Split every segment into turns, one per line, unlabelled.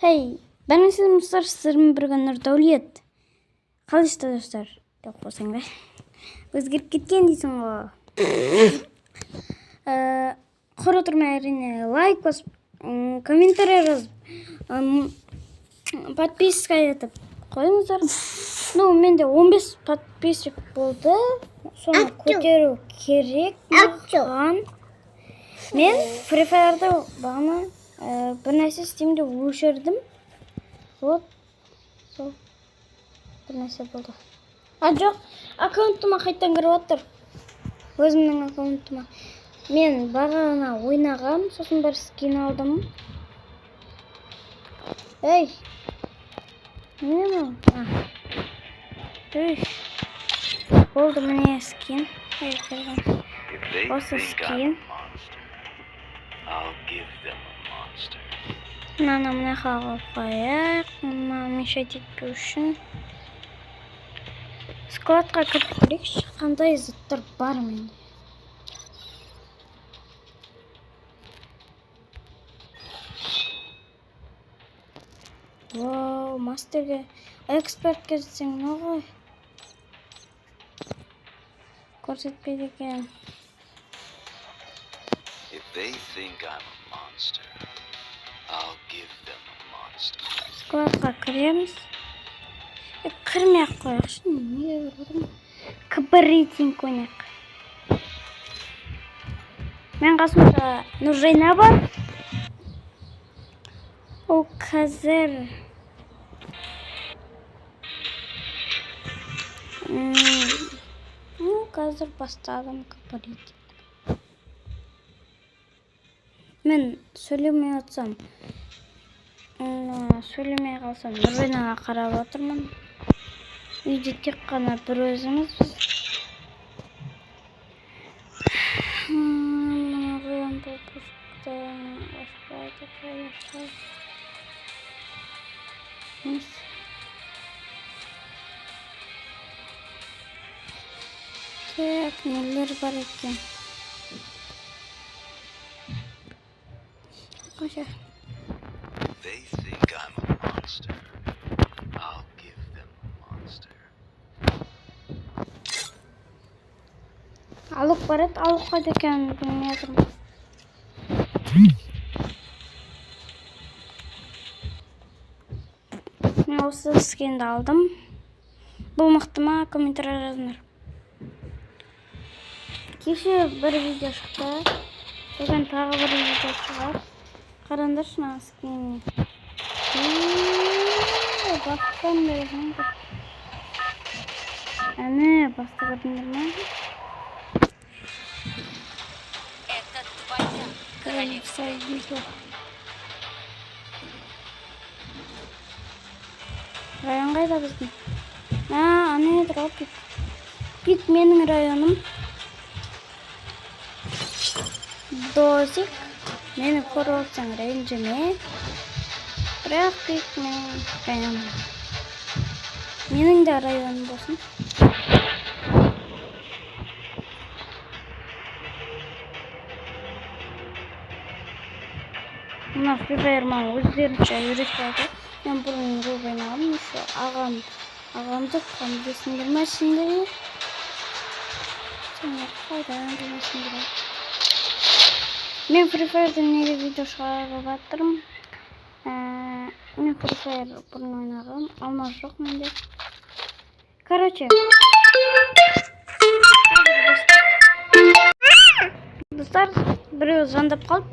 Hey, бәріңізге достар, сіздермен бірге Нұрдәулет. Қалайсыздар, достар? Деп қойсаң да. Өзгеріп кеткен дейсің ғой. Құр отырмай, әрине, лайк басып, комментарий жазып, подписка етіп қойыңыздар. Ну, менде 15 подписчик болды. Соны көтеру керек маған. Мен Free Fire'да бағана бір нәрсе істеймін деп өшірдім. Вот сол бір нәрсе болды. А, жоқ, аккаунтыма қайтадан кіріп отыр. Өзімнің аккаунтыма. Мен бағана ойнағам, сосын бір скин алдым. Ей, не мынау? А. Ей, болды, міне скин. Ей, кірген.
If they
What's a
think I'm
skin?
a monster, I'll give them a monster.
Мынаны мына жаққа қойып қояйық. Мына мешать етпеу үшін. Складқа кіріп көрейікші, қандай заттар бар менде. Вау, мастерге, экспертке жетсең мынау ғой. Көрсетпейді екен.
If they think I'm a monster, I'll give them a monster.
Складқа кіреміз. Кірмей ақ қояйықшы, неге кіріп отырмын? КБ рейтинг ойнайық. Мен қасымда Нұржайна бар. Ол қазір ну, қазір бастадым КБ рейтинг. Мен сөйлемей отырсам, сөйлемей қалсам, Нұржайнаға қарап отырмын. Үйде тек қана бір өзімізбіз. Мына қоян бұл пушкты ашпайды, ашпайды. Несі? Так, нелер бар екен? Қойшы.
If they think I'm a monster, I'll give them a monster.
Алып барады, алып қайда екенін білмей жатырмын. Мен осы скинді алдым. Бұл мықты ма? Комментарий жазыңдар. Кеше бір видео шықты. Бүгін тағы бір видео шығады. Қараңдаршы мына скиніне. Бастан бері ғой. Әне, басты көрдіңдер ме?
Это твоя королевская
битва. Район қайда біздің? А, ане тұр ғой пик. Пик менің районым. Досик. Мені көріп отырсаң, ренжіме. Бірақ пик менің районым. Менің де районым болсын. Мына Free Fire маған өздерінше үйретіп жатыр. Мен бұрын көп ойнағанмын, еще ағамды тұтқан білесіңдер ме сендер? Сендер қайдан білесіңдер? Мен Free Fire'дан неге видео шығарып жатырмын? Мен Free Fire бұрын ойнағанмын, алмаз жоқ менде. Короче, достар, біреу звондап қалды.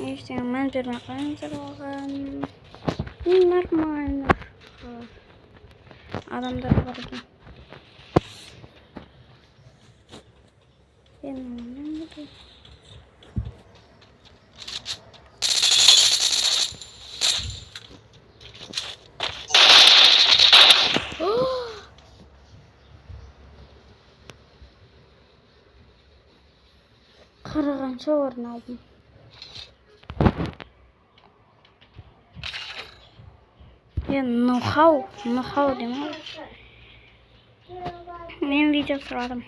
Ештеңе мән бермей қойыңыздар оған. Нормально. Адамдар бар екен. Енді мына 40-шы орын алдым. Ноу-хау, ноу-хау деймін ғой. Мен видео сұрадым.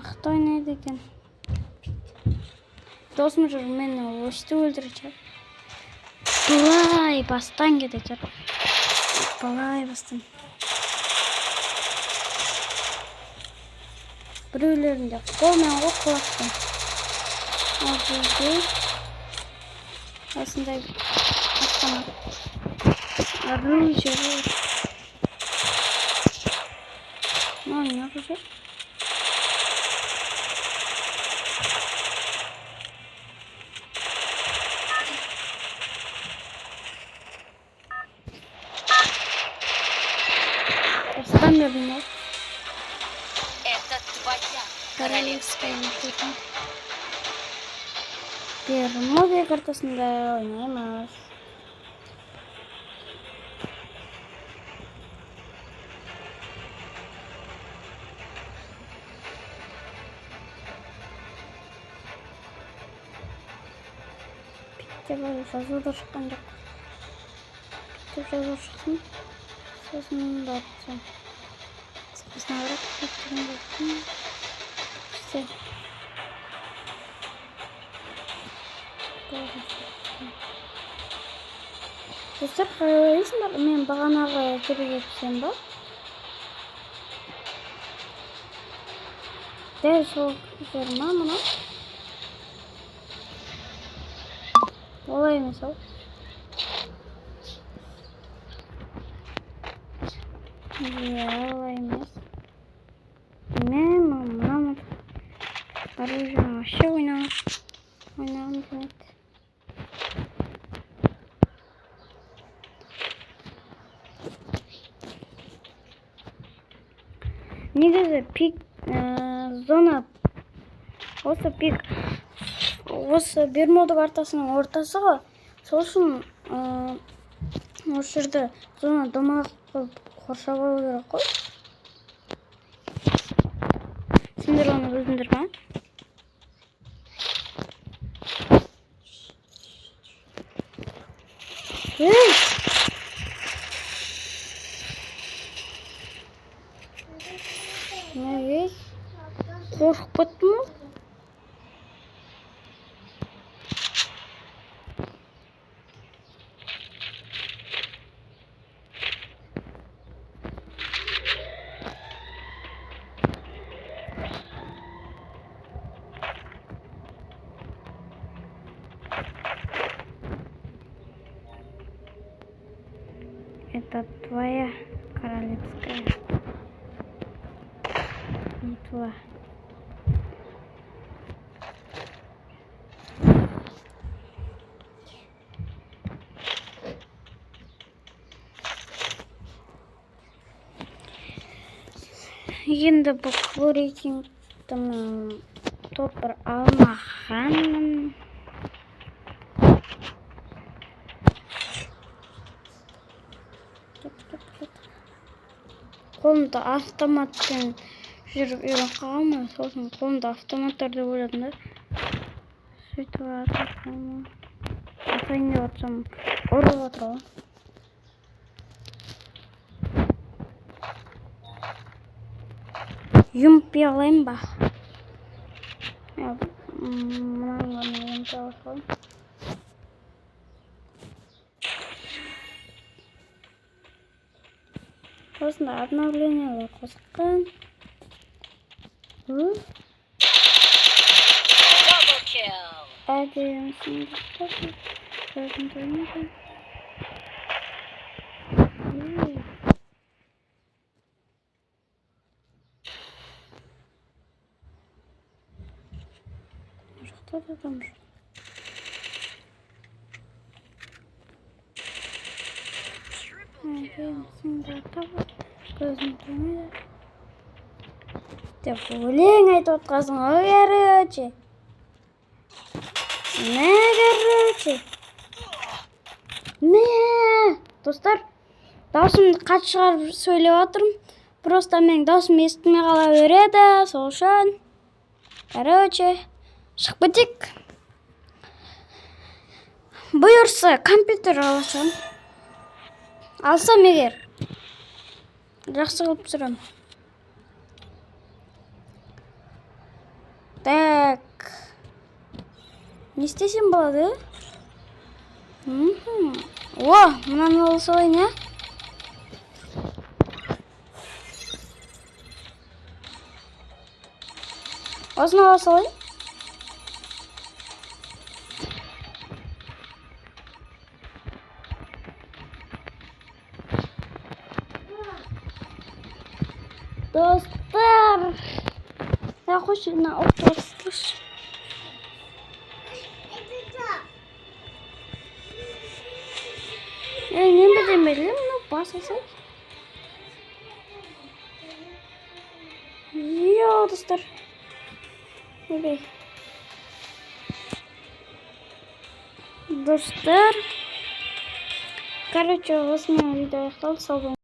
Мықты ойнайды екен. Досым жүр, мені өстіп өлтіреді. Былай бастан кетеді. Былай бастан. Біреулерінде қолмен ғой, құлақпен. Ал бізде осындай автомат. Оружие ғой. Мынау не қылып жүр? Бастан бердім ғой.
Это твоя королевская
Королевская битва. Бермуда картасында ойнаймыз. Пик деп жазу да шыққан жоқ. Пик деп жазу шықсын. Сосын барып қысқасына қарап пик деген жазсын. Все. Достар, қалай ойлайсыңдар, мен бағанағы жерге түсем ба? Дәл сол жер ма мынау? Олай емес ау. Иә, олай емес. Мен мына оружие вообще ойнағым келмейді. Негізі пик зона осы пик, осы Бермуда картасының ортасы ғой. Сол үшін осы жерді зона домалақ қылып қоршап алу керек қой. Сендер оны білдіңдер ма? Ей! Не, ей? Қорқып кеттім ғой. Это твоя королевская битва. Енді бұл рейтингті мен топ бір алмағанмын. Кет, кет, кет. Қолымда автоматпен жүріп үйреніп қалғанмын, сосын қолымда автоматтар деп ойладым да. Сөйтіп атайын деп жатсам, ұрып жатыр ғой. Юмпи алайын ба? Мынаны ғана юмпи ала салайын. Осындай обновлениелер қосқан.
Double kill.
Әдемісің, көзім тоймайды. Ей. Мына жақта да адам жоқ.
Triple kill.
Әдемісің көзім тоймайды деп өлең айтып отқансың ғой, короче. Мә, короче. Мә, достар, даусымды қатты шығарып сөйлеп жатырмын. Просто менің даусым естілмей қала береді, сол үшін. Короче, шығып кетейік. Бұйырса, компьютер алсам. Алсам егер. Жақсы қылып түсіремін. Так, не істесем болады? О, мынаны ала салайын, иә. Осыны ала салайын. Достар, я хочу на оқты. Е, мен бірден білемін, мынау баса сай. Йо, достар. Ойбай. Достар. Короче, осымен видео аяқталды. Сау болыңыз.